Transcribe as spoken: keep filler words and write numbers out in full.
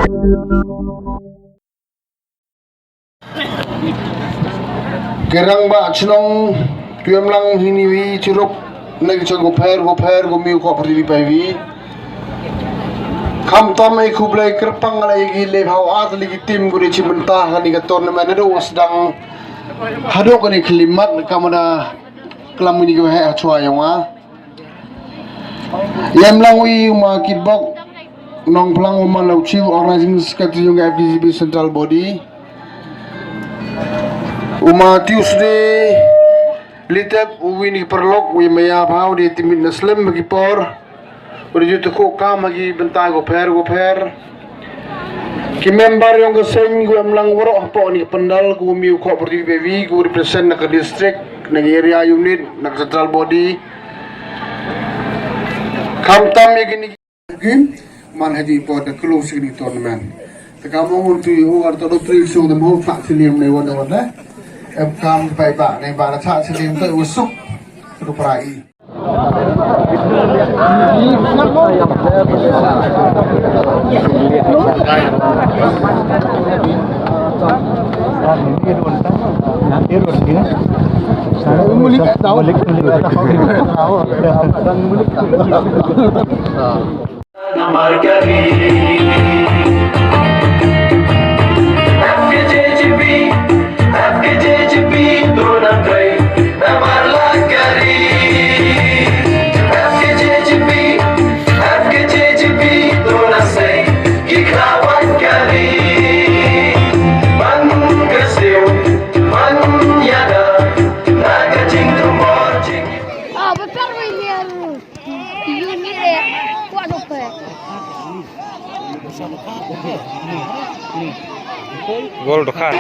Ki rangbah chnong, ki ym lang hini wi chiruk na ki chong ko pher ko pher ko miu ko pyrdi pai wi. Kham tam ai khublei kyrpang ala ki le bhau at li ki tim ko de chi mynta hani ka tournament do sdang hadok ni klimat kamada klam ni ko he achwa yong a. Yem lang wi uma Kitbok Nongplang, uma la u Chief Organizing Secretary yong F K J G P Central Body. Uma Tuesday Litep, u wi ni perlok wi maya bhau di timit na slem bagi por. Wi ju tuku kam bagi bentai go pher go pher. Ki member yong ka seng gu em lang warok hapo ni pendal gu miu ko berdi bewi gu represent na ka district, na ka area unit, na ka central body. Kham tam ya kini game man haji po da close ni tournament. Te kam ong tu yu ar to do tri sung da mo fa siliam ne wada wada. Em kam pai ba ne ba da cha siliam to usuk. Ru prai. Gol dokan.